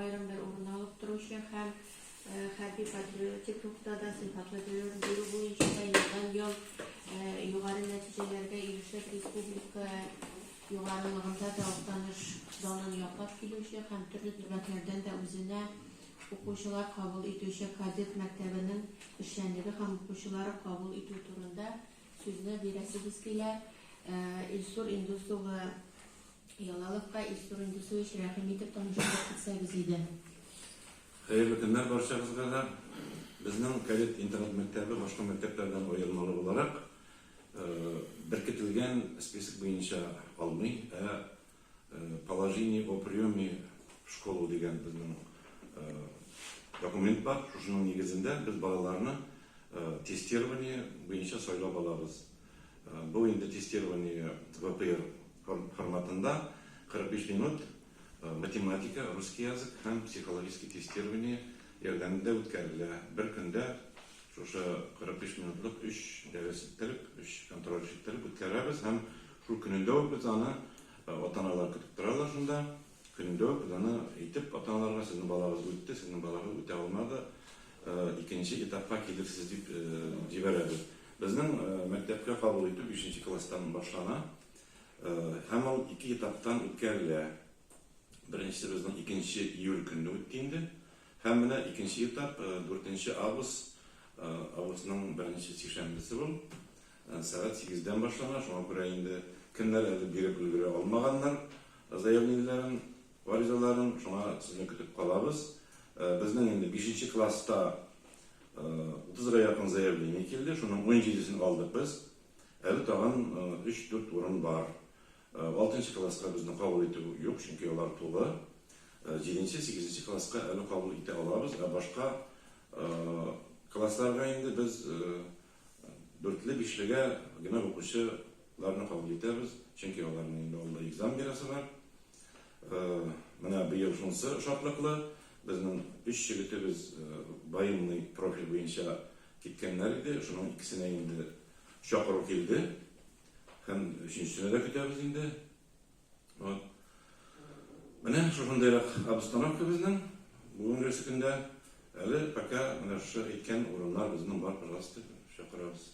аерым бер урын алып торучы һәм хәрби-патриотик рухта да сыйфатлы белем бирү буенча да елдан-ел югары нәтиҗәләргә ирешеп, республика югарылыгында да Актаныш данын яклап килүче һәм төрле төбәкләрдән дә үзенә укучылар кабул итүче кадет мәктәбенең эшчәнлеге һәм укучылары кабул итү турында сүзне бирәсебез килә. Илсур Индус улы Ялаловка. Илсур Индусович, рәхим итеп таныштырып китсәгез иде. Хәерле көннәр барчагызга да. Безнең кадет интернат мәктәбе башка мәктәпләрдән аермалы буларак, беркетелгән список буенча алмый, ә Положение о приеме в школу дигән безнең документ бар. Шушының нигезендә без балаларны тестирование буенча сайлап алабыз. Бу инде тестирование ВПР форматында 45 минут математика, русский язык һәм психологический тестирование ярдәмендә үткәрелә. Бер көндә шушы 45 минутлык өч дәрес иттереп, өч контроль эш иттереп үткәрәбез һәм шул көнендә үк без аны ата-аналар көтеп торалар шунда. Көнендә үк без аны әйтеп ата-аналарга, сезнең балагыз үтте, сезнең балагыз үтә алмады, икенче этапка килерсез дип җибәрәбез. Безнең мәктәпкә кабул итү бишенче класстан башлана һәм ул ике этаптан үткәрелә. Беренчесе безнең икенче июль көнне үтте инде. Һәм менә икенче этап, дүртенче август, августның беренче сишәмбесе бу. Сәгать сигездән башлана, шуңа күрә инде кемнәр әле биреп өлгерә алмаганнар заявлениеләрен, гаризаларын, шуңа сезне көтеп калабыз. Безнең инде бишенче класста утызга якын заявление килде, шуның унҗидесен алдык без. Әле тагын өч-дүрт урын бар. Алтынчы класска безне кабул итү юк, чөнки алар тулы. Җиденче, сигезенче класска әле кабул итә алабыз, ә башка классларга инде без дүртле, бишлегә генә укучыларны кабул итәбез, чөнки аларның инде алда экзамен бирәсе бар. Менә быел шунысы шатлыклы, безнең өч егетебез военный профиль буенча киткәннәр иде, шуның икесенә инде чакыру килде. Һәм өченчесенә дә көтәбез инде. Вот. Менә шушындыйрак обстановка безнең бүгенгесе көндә. Әле пока менә шушы әйткән урыннар безнең бар, пожалуйста, чакырабыз.